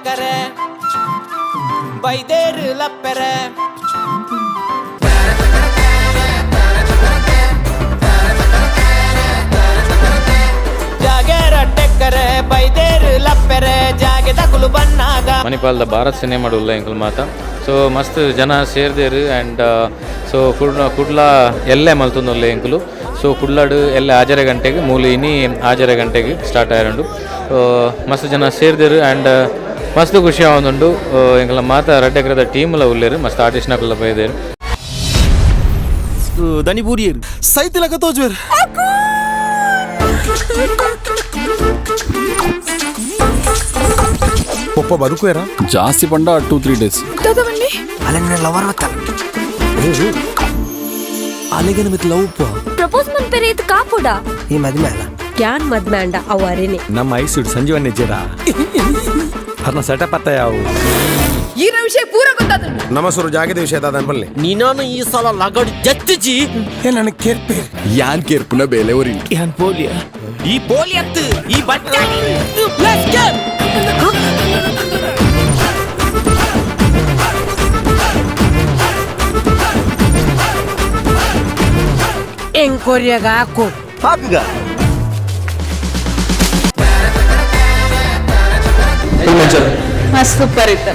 ಟೆಕ್ಕರೆ ಬೈದೇರು ಲಪ್ಪೆರೆ. ಜಾಗೇರ ಟೆಕ್ಕರೆ ಬೈದೇರು ಲಪ್ಪೆರೆ ಜಾಗೆ ದಕುಲು ಬನ್ನಾಗ. ಮಣಿಪಾಲ್ದ ಭಾರತ್ ಸಿನಿಮಾ ಉಲ್ಲ ಎಂಕುಲು ಮಾತ. ಸೊ ಮಸ್ತ್ ಜನ ಸೇರ್ದೇರು ಆ್ಯಂಡ್ ಸೊ ಕುಡ್ಲ ಕುಡ್ಲ ಎಲ್ಲೆ ಮಲ್ತೊಂದುಲ್ಲೆ ಎಂಕುಲು. ಸೊ ಕುಡ್ಲಡ್ ಎಲ್ಲೆ ಆಜರೆ ಗಂಟೆಗೆ, ಮೂಲು ಇನಿ ಆಜರೆ ಗಂಟೆಗೆ ಸ್ಟಾರ್ಟ್ ಆಯರುಂಡು. ಮಸ್ತ್ ಜನ ಸೇರ್ದೇರು ಆ್ಯಂಡ್ ಮಸ್ತ್ ಖುಷಿ ಆವೊಂದುಂಡು. ಎಂಕಲ್ನ ಮಾತ ರಡ್ಡ್ ಎಕರೆದ ಟೀಮ್ಲ ಉಲ್ಲೇರು, ಮಸ್ತ್ ಆರ್ಟಿಸ್ಟ್ನಕುಲ್ಲ ಬೈದೇರು. ದನಿ ಬೂರಿಯರು. ಸೈತಿಲಕ ತೋಜುವೆರ್. ಪೊಪ್ಪ ಬದುಕುವೆರಾ? ಜಾಸ್ತಿ ಪಂಡ 2-3 ಡೇಸ್. ಅಲ್ಲ, ಲವರ್ ಬತ್ತಲ್ಲ ಅಲೆಗೆ ನಮಗೆ ಲವ್. ಪ್ರಪೋಸ್ ಮನ್ಪೆರೆ ಇದು ಕಾಪುಡ. ಈ ಮದ್ಮೆ ಅಲ್ಲ. ಯಾನ್ ಮದ್ಮೆ ಅಂಡ ಅವು ಅರಿನಿ. ನಮ್ಮ ಐಸೂರು ಸಂಜೀವನ್ ನಿಜ್ಜರ ಅರ್ನ ಸೆಟಪ್ ಅತ್ತ ಯಾವು. ಈನ ವಿಷಯ ಪೂರ ಗೊತ್ತಾದ. ನಮ್ಮ ಸುರು ಜಾಗದ ವಿಷಯ ದಾದ ಅನ್ಪಲ್ಲೆ. ನೀನು ಈ ಸಲ ಲಗಡ್ ಜತ್ತಿಜಿ. ನನಗೆ ಕೇರ್ಪೇರ್. ಯಾನ್ ಕೇರ್ಪುನ ಬೇಲೆ ಒರಿ. ಯಾನ್ ಪೋಲಿಯ? ಈ ಪೋಲಿ ಅತ್ತು ಈ ಬಟ್ಟೆ. ಎಂಕೊರಿಯಾಗ ಹಾಕು. ಪಾಪಿಗ. ಮಸ್ತ್, ಸೂಪರ್ ಇತ್ತು.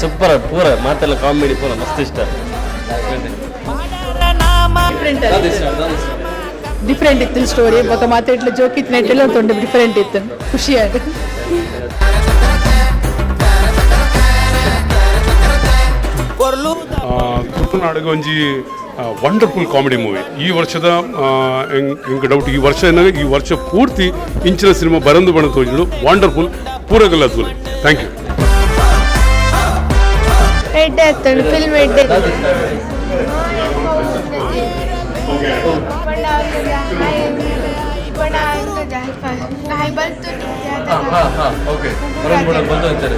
ಸೂಪರ್, ಪೂರ ಮಾತೆಲ್ಲ ಕಾಮಿಡಿ, ಪೂರ ಮಸ್ತ್ ಇಷ್ಟ. ನಾಮ. ಡಿಫ್ರೆಂಟ್ ಇತ್ತು ಸ್ಟೋರಿ. ಬೊಕ ಮಾತಾಡ್ಲ ಜೋಕಿತ್ ನೆಟ್ಟೆಲ್ಲ ತೊಂಡು ಡಿಫರೆಂಟ್ ಇತ್ತು, ಖುಷಿ ಆಯ್ತು. ಕೊರ್ಲು. ತುಳುನಾಡಿಗೆ ಒಂಜಿ ವಂಡರ್ಫುಲ್ ಕಾಮಿಡಿ ಮೂವಿ. ಈ ವರ್ಷದ ಎಂಕ್ ಡೌಟ್, ಈ ವರ್ಷ ಏನಾಗ ಈ ವರ್ಷ ಪೂರ್ತಿ ಇಂಚಿನ ಸಿನಿಮಾ ಬರಂದು ಬಣ ತೋಜುಂಡು. ವಂಡರ್ಫುಲ್, ಪೂರಗಲ್ಲ. Thank you. ಎಡ್ಡೆ ಆಯ್ತು ಫಿಲ್ಮ್, ಎಡ್ಡೆ. ಹಾಂ ಹಾಂ ಓಕೆ, ಬಂದು ಅಂತಾರೆ.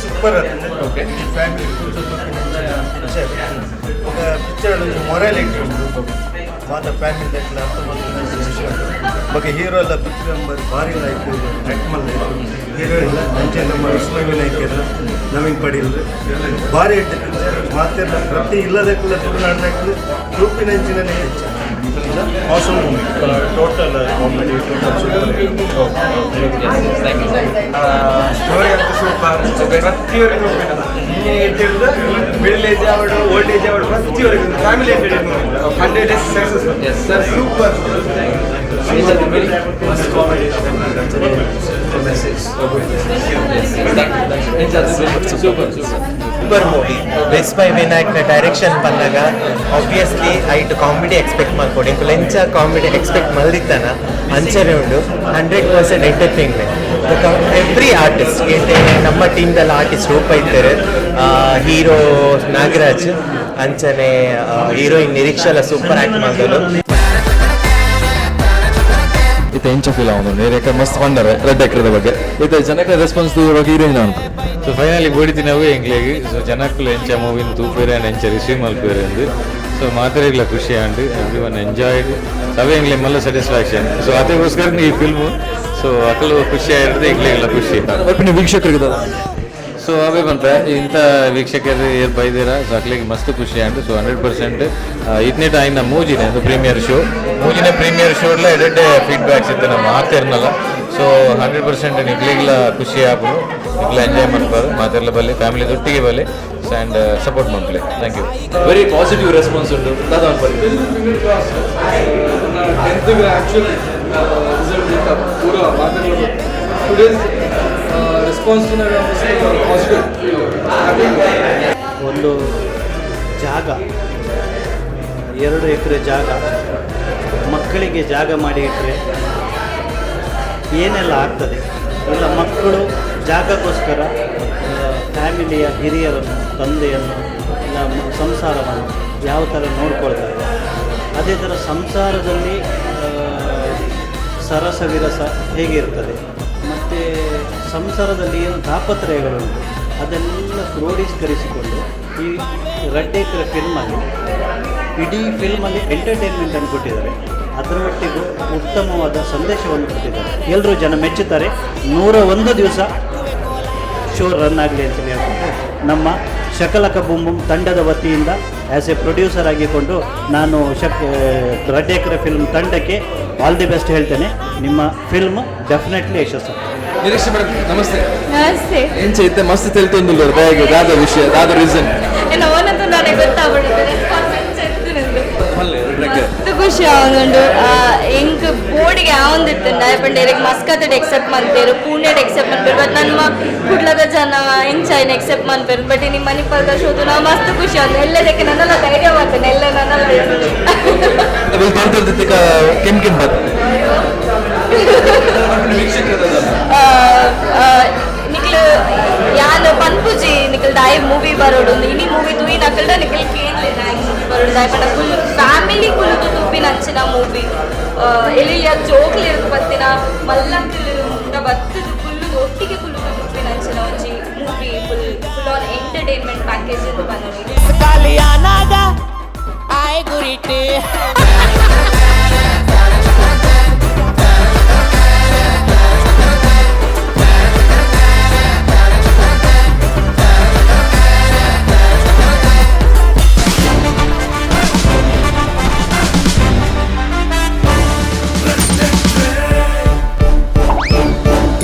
Super. Okay. Family picture morality ಉಂಟು. ಮಾತ ಫ್ಯಾಮಿಲಿ ದಕ್ಲ ಅರ್ಥ ಮಲ್ಪುನ ಬೊಕ ಹೀರೋ ಎಲ್ಲ ಪಿಕ್ಚರ್ ಭಾರಿ ಲೈಕ್ ಆ್ಯಕ್ಟ್ ಮಲ್ಲೆ. ಹೀರೋ ಇಲ್ಲ ಅಂಚೆ ನಮ್ಮ ವಿಷ್ಣು ನಾಯ್ಕರ್, ನವೀನ್ ಪಡೀಲ್ ಭಾರಿ ಎಡ್ಡೆ ಪಿಕ್ಚರ್. ಮಾತೆಲ್ಲ ಪ್ರತಿ ಇಲ್ಲದಕ್ಕಲ್ಲ ತುಳುನಾಡ್ದಕ್ಕಲು ತೂಪಿನಂಚಿನನೇ ಹೆಚ್ಚು. Awesome movie, total comedy, total super. Story ಅಂತೂ ಸೂಪರ್. ಪ್ರತಿಯೊರಿಗೂ ಮಿಡಲ್ ಏಜ್ ಅವಳು, ಓಲ್ಡ್ ಏಜ್ ಅವಳು, ಪ್ರತಿಯೊರಿಗೂ family entertainment. 100 days success sir, super. ಮಸ್ತ್ comedy. Super. Super movie. Best by ವಿನಾಯಕ್ನ direction ಬಂದಾಗ ಆಬ್ವಿಯಸ್ಲಿ ಐಟ್ ಕಾಮಿಡಿ ಎಕ್ಸ್ಪೆಕ್ಟ್ ಮಾಡ್ಕೊಂಡು ಇಂಕುಲು ಎಂಚ ಕಾಮಿಡಿ ಎಕ್ಸ್ಪೆಕ್ಟ್ ಮಲ್ದಿತ್ತಾನ ಅಂಚನೆ ಉಂಡು. 100% ಎಂಟರ್ಟೈನ್ಮೆಂಟ್. ಎವ್ರಿ ಆರ್ಟಿಸ್ಟ್, ನಮ್ಮ ಟೀಮ್ದಲ್ಲಿ ಆರ್ಟಿಸ್ಟ್ ರೂಪ ಇದ್ದಾರೆ, ಹೀರೋ ನಾಗರಾಜ್, ಅಂಚನೆ ಹೀರೋಯಿನ್ ನಿರೀಕ್ಷಲ ಸೂಪರ್ ಆ್ಯಕ್ಟ್ ಮಾಡಿದಳು. ಇತ್ತೆ ಎಂಚ ಫೀಲ್ ಆವೊಂದುಂಡು? ನೇರೇಕ ಮಸ್ತ್ ಪಂಡರೆ ರಡ್ಡ್ ಎಕ್ರೆದ ಬಗ್ಗೆ. ಇತ್ತೆ ಜನಕ್ಕೆ ರೆಸ್ಪಾನ್ಸ್ ಹೀರೋಯಿನ್ ಅನ್ಪು. ಸೊ ಫೈನಲಿ ಬೋಡಿತಿನವು ಎಂಕ್ಲೆಗ್. ಸೊ ಜನಕ್ಕುಲು ಎಂಚ ಮೂವಿನ ತೂಪೇರೆ ಆ್ಯಂಡ್ ಎಂಚ ರಿಸೀವ್ ಮಲ್ಪೇರೆ ಅಂದು. ಸೊ ಮಾತೆರೆಗ್ಲ ಖುಷಿ and every one enjoyed. ಅವೇ ಎಂಕ್ಲೆ ಮಲ್ಲ ಸ್ಯಾಟಿಸ್ಫ್ಯಾಕ್ಷನ್. ಸೊ ಅದಕ್ಕೋಸ್ಕರ ಈ ಫಿಲ್ಮು. ಸೊ ಅಕಲು ಖುಷಿ ಆಗಿರೋದು ಎಂಕ್ಲೆಗ್ಲ ಖುಷಿ. ಬರ್ಪಿನ ವೀಕ್ಷಕರಿಗೆ ದಾದ? ಸೊ ಅವೇ ಬಂತ ಇಂಥ ವೀಕ್ಷಕರು ಏರ್ ಬೈದಿರ, ಸೊ ಅಕ್ಲಿಗೆ ಮಸ್ತ್ ಖುಷಿ ಆಂಡ್. ಸೊ 100% ಇತ್ನೇಟ ಆಯ್ನ ಮೂಜಿನೆ ಅದು ಪ್ರೀಮಿಯರ್ ಶೋ, ಮೂಜಿನ ಪ್ರೀಮಿಯರ್ ಶೋಡ್ಲ ಎಡೆಡ್ಡೆ ಫೀಡ್ಬ್ಯಾಕ್ಸ್ ಇತ್ತು ನಮ್ಮ ಮಾತಿರ್ನಲ್ಲ. ಸೊ 100% ನಿಕ್ಲಿಗ್ಲ ಖುಷಿ ಆಪುಂಡು, ನಿಕ್ಲ ಎಂಜಾಯ್ ಮಾಡ್ಬಾರು. ಮಾತೆರ್ಲ ಬಲ್ಲಿ, ಫ್ಯಾಮಿಲಿ ದೊಟ್ಟಿಗೆ ಬಲ್ಲಿ ಆ್ಯಂಡ್ ಸಪೋರ್ಟ್ ಮಾಡ್ಲಿ. Thank you. Very positive response ಉಂಟು. ದಾದ ಅನ್ಪಲ್ಲಿ? ಟೆಂತ್ಗೆ ಆ್ಯಕ್ಚುಲ್ ರಿಸಲ್ಟ್ ಇತ್ತ ಪೂರ ಮಾತಾಡೋದು. Today's response positive. ಒಂದು ಜಾಗ, 2 ಎಕರೆ ಜಾಗ ಮಕ್ಕಳಿಗೆ ಜಾಗ ಮಾಡಿ ಇಟ್ಟರೆ ಏನೆಲ್ಲ ಆಗ್ತದೆ? ಇಲ್ಲ ಮಕ್ಕಳು ಜಾಗಕ್ಕೋಸ್ಕರ ಫ್ಯಾಮಿಲಿಯ ಹಿರಿಯರನ್ನು, ತಂದೆಯನ್ನು, ಇಲ್ಲ ಸಂಸಾರವನ್ನು ಯಾವ ಥರ ನೋಡ್ಕೊಳ್ತಾರೆ? ಅದೇ ಥರ ಸಂಸಾರದಲ್ಲಿ ಸರಸ ವಿರಸ ಹೇಗಿರ್ತದೆ ಮತ್ತು ಸಂಸಾರದಲ್ಲಿ ಏನು ತಾಪತ್ರಯಗಳುಂಟು? ಅದೆಲ್ಲ ಕ್ರೋಢೀಕರಿಸಿಕೊಂಡು ಈ ರಡ್ಡೆಕರ ಫಿಲ್ಮಲ್ಲಿ ಇಡೀ ಫಿಲ್ಮಲ್ಲಿ ಎಂಟರ್ಟೈನ್ಮೆಂಟನ್ನು ಕೊಟ್ಟಿದ್ದಾರೆ. ಅದರ ಒಟ್ಟಿಗೂ ಉತ್ತಮವಾದ ಸಂದೇಶವನ್ನು ಕೊಟ್ಟಿದ್ದಾರೆ. ಎಲ್ಲರೂ ಜನ ಮೆಚ್ಚುತ್ತಾರೆ. 101 ದಿವಸ ಶೋ ರನ್ ಆಗಲಿ ಅಂತ ಹೇಳ್ಬಿಟ್ಟು ನಮ್ಮ ಶಕಲಕ ಬುಮ್ ಬುಮ್ ತಂಡದ ವತಿಯಿಂದ ಆ್ಯಸ್ ಎ ಪ್ರೊಡ್ಯೂಸರ್ ಆಗಿಕೊಂಡು ನಾನು ರಡ್ಡೆಕರ ಫಿಲ್ಮ್ ತಂಡಕ್ಕೆ ಆಲ್ the best ಹೇಳ್ತೇನೆ. ನಿಮ್ಮ ಫಿಲ್ಮ್ ಡೆಫಿನೆಟ್ಲಿ ಯಶಸ್ಸು. ನಿರೀಕ್ಷೆ ಮೇಡಮ್, ನಮಸ್ತೆ. ನಮಸ್ತೆ. ಎಂಚ ಇತ್ತೆ ಮಸ್ತ್ ತೆಲ್ತೊಂದುಲ್ಲ ದಯಗೆ, ದಾದ ವಿಷಯ, ದಾದ ರೀಸನ್? ಏನು ಅವನಂತೂ ನನಗೆ ಗೊತ್ತಾಗ್ಬಿಡುತ್ತೆ. ರೆಸ್ಪಾನ್ಸ್ ಮಸ್ತ್ ಖುಷಿ ಆವೊಂದುಂಡು. ಎಂಕ್ ಬೋರ್ಡಿಗೆ ಆವೊಂದಿತ್ತು ಪಂಡ ಎರೆಗ್ ಮಸ್ಕತ್ತಡ್ ಎಕ್ಸೆಪ್ಟ್ ಮನ್ಪೇರು, ಪೂಣೆಡ್ ಎಕ್ಸೆಪ್ಟ್ ಮನ್ಪೇರು, ಬಟ್ ನನ್ನ ಕುಡ್ಲದ ಜನ ಎಂಚ ಐನ್ ಎಕ್ಸೆಪ್ಟ್ ಮನ್ಪೇರು. ಬಟ್ ನಿಮ್ಮ ಮಣಿಪಾಲದ ಶೋದು ನಾವು ಮಸ್ತ್ ಖುಷಿ ಆವೊಂದು. ಎಲ್ಲದಕ್ಕೆ ನನ್ನೆಲ್ಲ ಧೈರ್ಯ ಮಾಡ್ತೇನೆ ಎಲ್ಲ ನನ್ನೆಲ್ಲ. ಕೆಂಪ್ ಕೆಂಪತ್ ನಿಕ್ಲು ಯಾನ್ ಪನ್ಪುಜಿ, ನಿಕಲ್ ದಾಯಿ ಮೂವಿ ಬರೋಡು, ಇನಿ ಮೂವಿ ತೂಯಿ ನಕಲ್ಡ ನಿಕಲ್ ಕೇನ್ಲೆ ದಾಯಿ ಮೂವಿ ಬರೋಡು. ದಾಯಿ ಪಂಡ ಫುಲ್ ಫ್ಯಾಮಿಲಿ ಕುಲುದು ತೂಪಿನ ಅಂಚಿನ ಮೂವಿ. ಎಲ್ಲಿ ಜೋಕ್ಲಿ ಇರ್ದು ಬತ್ತಿನ ಮಲ್ಲಕ್ಲು ಮುಟ್ಟ ಬತ್ತದು ಕುಲ್ಲುದು ಒಟ್ಟಿಗೆ ಕುಲ್ಲುದು ತೂಪಿನ ಅಂಚಿನ ಒಂಜಿ movie. Full full on entertainment package ಎಂದು ಪನೊಲಿ. ಕಾಲಿಯಾನಾಗ ಆಯ್ ಗುರಿಟೆ.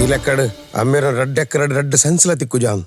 ಈ ಲೆಕ್ಕಡ್ ಅಮ್ಮೇರ ರಡ್ಡೆಕ್ಕ ರಡ್ಡ್ ರಡ್ಡ್ ಸೆನ್ಸ್ಲ ತಿಕ್ಕು ಜಾನ್.